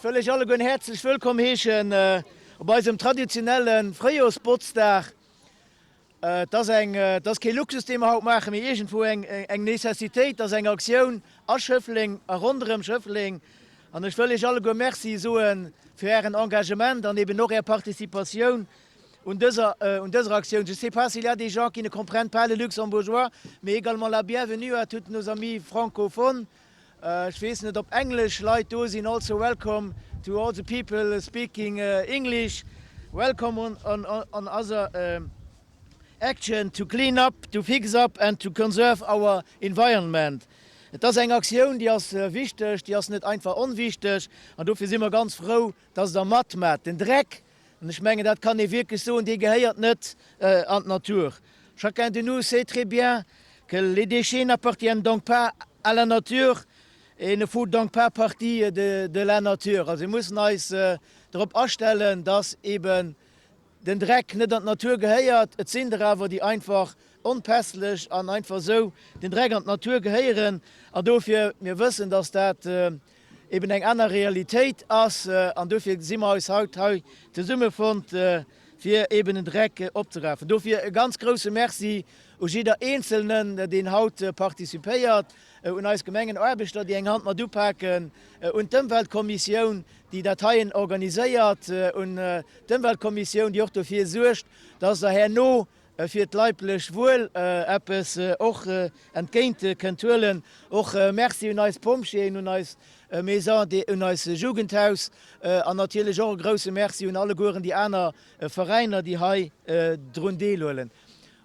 wëll iech allegueren häerzlech wëllkomm heeschen op eisem traditionelle Fréijorsbotzdag. Et ass eng, et ass kee Luxus, dee mer haut maachen, mee iergendwou eng, eng Necessitéit. Et ass eng Aktioun a Schëffleng a ronderëm Schëffleng. An ech wëll iech alleguer Merci soe fir ären Engagement an eben och är Participatioun un dëser, un dëser Aktioun. Je sais pas s'il y a des gens qui ne comprennent pas le luxembourgeois, mais également la bienvenue à toutes nos amis francophones. Ech weess net, ob englesch Leit do sinn. Also welcome to all the people speaking English. Welcome on, on, on other action to clean up, to fix up and to conserve our environment. Et ass eng Aktioun, déi ass wichteg, déi ass net einfach onwichteg an dofir si mer ganz frou, dass Der matmaacht. Den Dreck, An ech mengen, dat kann ee wierklech soen, dee gehéiert net an d'Natur. Chacun de nous sait très bien que les déchets n'appartiennent donc pas à la nature et ne font donc pas partie de la nature. Also mir mussen eis drop astellen, dass eben den Dreck net an d'Natur gehéiert. Et sinn der awer, déi einfach onpässlech an einfach esou den Dreck an d'Natur gehéieren. An dofir, mir wëssen, dass dat eben eng aner Realitéit ass an dofir si mer eis haut hei zesummefonnt, fir eben den Dreck opzerafen. Dofir e ganz grouse Merci u jidder Eenzelnen, deen haut participéiert, un eis Gemengenaarbechter, déi eng Hand mat upaken, un d'Ëmweltkommissioun, déi dat heien organiséiert, un d'Ëmweltkommissioun, déi och dofir suergt, dass Der herno fir d'leiblech Wuel eppes och entgéint kënnt huelen. Och Merci un eis Pompjeeën, un eis Maison de, un eis Jugendhaus an natierlech och e grousse Merci un allegueren déi aner Veräiner, déi hei drun deelhuelen.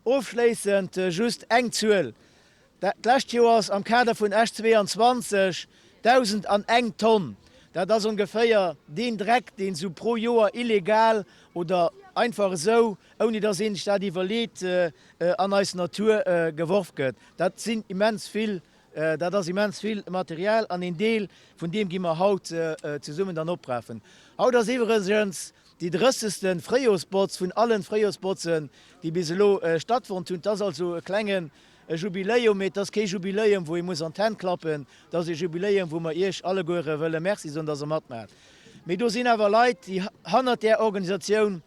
Ofschléissend just eng Zuel, D'lescht Joer ass am Kader vun Esch 22 1.001 Tonn, dat ass ongeféier deen Dreck, deen esou pro Joer illegal oder einfach esou, ouni dass een sech dat iwwerleet, an eis Natur geworf gëtt. Dat sinn immens vill, dat ass immens vill Material an een Deel vun deem gi mer haut zesummen dann oprafen. Haut ass iwwregens déi drëssegste Fréijorsbotz vun allen Fréijorsbotzen, déi bis elo stattfonnt hunn. Et ass also e klenge Jubiläum, mee et ass kee Jubiläum, wou ee muss an d'Hänn klappen. Et ass e Jubiläum, wou mer Iech alleguere wëlle Merci soen, dass Der matmaacht. Mee do sinn awer Leit, déi hannert där Organisatioun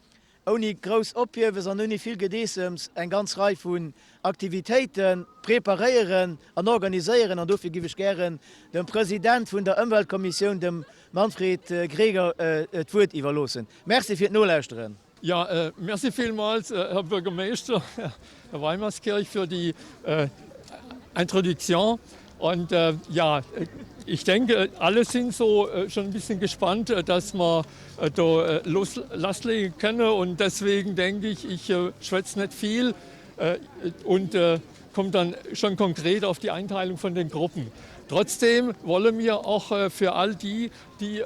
ouni grouss Ophiewes an ouni vill Gedeessems eng ganz Rei vun Aktivitéite preparéieren an organiséieren. An dofir giff ech gären dem President vun der Ëmweltkommissioun, dem Manfred Greger, d'Wuert iwwerloossen. Merci fir d'Nolauschteren. Ja, merci vielmals, Här Bürgermeeschter, Här Weimerskirch, für die Introduction. Und ja, ich denke, alle sind so schon ein bisschen gespannt, dass wir da loslegen können. Und deswegen denke ich, ich schwätze nicht viel und komme dann schon konkret auf die Einteilung von den Gruppen. Trotzdem wollen wir auch für all die, die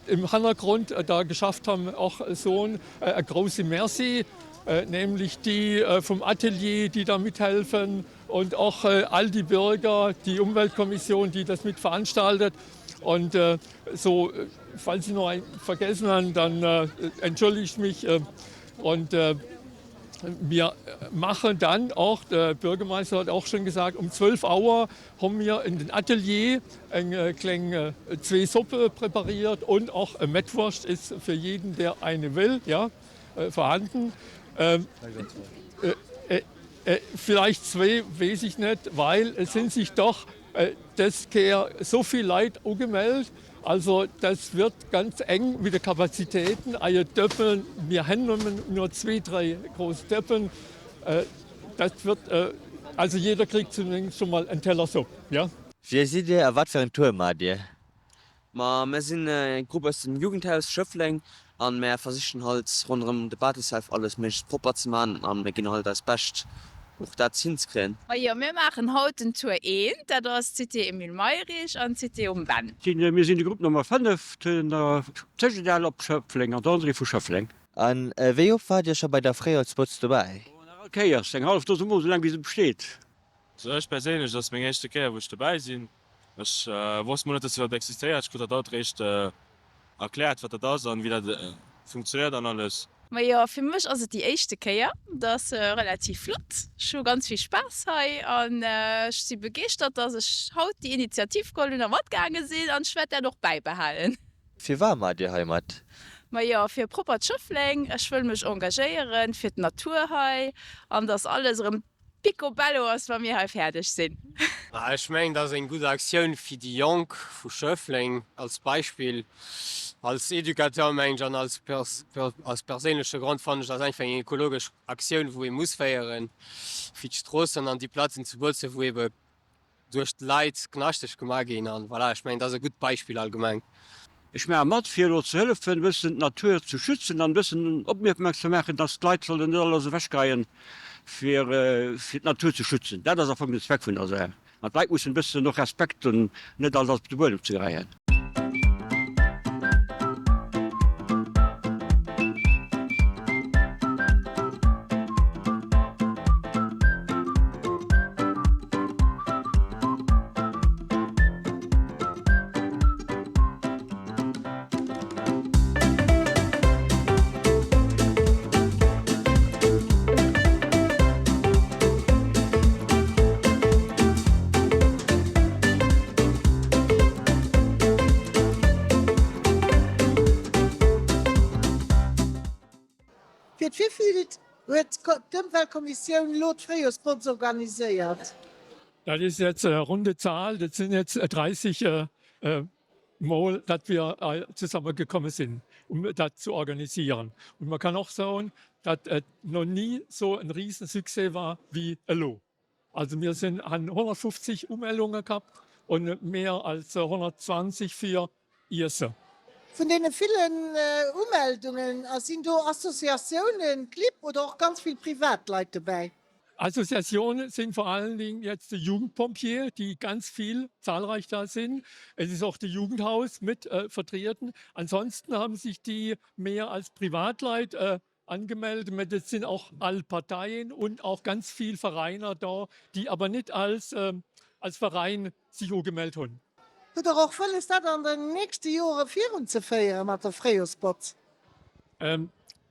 im Hannergrund da geschafft haben, auch so ein große Merci, nämlich die vom Atelier, die da mithelfen und auch all die Bürger, die Umweltkommission, die das mit veranstaltet. Und so, falls ich noch einen vergessen habe, dann entschuldige ich mich. Und wir machen dann auch, der Bürgermeister hat auch schon gesagt, um 12 Uhr haben wir in den Atelier eng kleng zwee Suppe präpariert und auch e Mettwurscht ist für jeden, der eine will, ja, vorhanden. Vielleicht zwee, weess ich net, weil es sind sich doch des Keer so vill Leit ugemellt. Also das wird ganz eng mit de Kapazitäten. Eie Dëppen, mir henn nëmmen nur zwee, dräi grouss Dëppen. Dat wird, also jeder kriegt zumindest schon mal en Teller Supp, ja. Wie sidd Dir a wat fir en Tour maacht Dir? Ma mär sinn eng Grupp aus dem Jugendhaus Schëffleng an mär versichen halt ronderëm de Batishelf alles méiglechst propper ze man an mär ginn halt eist Bescht och dat hinzekréien. Majo, mir maachen haut den Tour 1, dat ass d'Cité Emile Mayrisch an d'Cité um Benn. Mir sinn de Grupp Nummer 5, den Cegedel op Schëffleng an d'André vu Schëffleng. A wéi oft waart Dir scho bei der Fréijoersbotz dobäi? Oh, nach all Kéiers, eng hallef Dose mol, soulaang wéi se besteet. Also ech perséinlech, et ass meng éischte Kéier wou ech dobäi sinn. Ech wosst mol net dass iwwerhaapt existéiert. Ech krut dat haut réischt erkläert wat dat ass an wéi dat funktionéiert an alles. Majo, fir mech ass et déi éischte Kéier. Et ass relativ flott. Ech hu ganz vill Spaass hei an ech si begeeschtert, dass ech haut déi Initiativ geholl hunn a matgaange sinn an ech wäert dat och bäibehalen. Firwat maacht Dir hei mat? Majo, fir e proppert Schëffleng. Ech wëll mech engagéieren fir d'Natur hei an dass alles erëm picobello ass, wa mir hei fäerdeg sinn. Ech mengen, dat ass eng gutt Aktioun fir déi Jonk vu Schëffleng als Beispill. Als Educateur mengen ech an als als perséinleche Grond fannen ech, dat ass einfach eng ekologesch Aktioun, wou ee muss féieren, fir d'Stroossen an déi Plazen ze botzen, wou ebe duerch d'Leit knaschteg gemaach ginn an voilà, ech mengen dat ass e gutt Beispill allgemeng. Ech maache mat fir elo ze hëllefen e bëssen d'Natur ze schützen an e bëssen opmierksam ze maachen, dass d'Leit sollen net alles ewechgeheien fir fir d'Natur ze schützen. Dat ass am Fong den Zweck vun der Saach. An d'Leit mussen e bëssen och Respekt hunn, net alles op de Buedem ze geheien. Fir d'Wivillt huet d'Ëmweltkommissioun elo d'Fréijorsbotz organiséiert? Dat is jetzt e runde Zahl, dat sinn jetzt 30 Mol, dat wir zusammengekommen sinn, um dat zu organisieren. Und man kann och soen, dat et no nie sou en Riesensuccès war wéi elo. Also mir sinn han 150 Umellunge gehabt und mehr als 120 fir Iesse. Vun deene villen Umeldungen, sinn do Associatiounen, Clibb oder och ganz vill Privatleit dobäi? Associatiounen sind vor allen Dingen jetzt die Jugendpompier, die ganz viel zahlreich da sind. Es ist auch die Jugendhaus mit vertreten. Ansonsten haben sich die mehr als Privatleit angemeldet. Mä et sinn och all Parteien und auch ganz vill Veräiner do, déi awer net als als Veräin sech ugemellt hunn. Hutt Der och wëlles, dat an den nächste Jore virunzeféiere mat der Fréijorsbotz?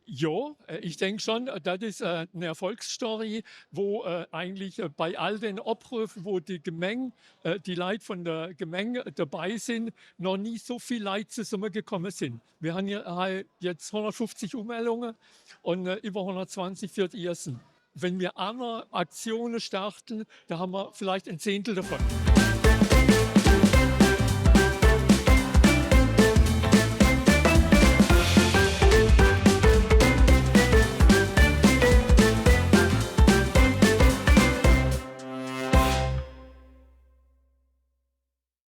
Jo, ich denk schon, dat is eng Erfolgsstory, wou eigentlich bei all den Oprufen, wou déi Gemeng, déi Leit vun der Gemeng dobei sinn, noch nie sou vill Leit zesummegekomme sinn. Mir han hei jetzt 150 Umellungen und iwwer 120 fir d'Iessen. Wenn mir aner Aktione starten, da haben wir vielleicht en Zehntel davon.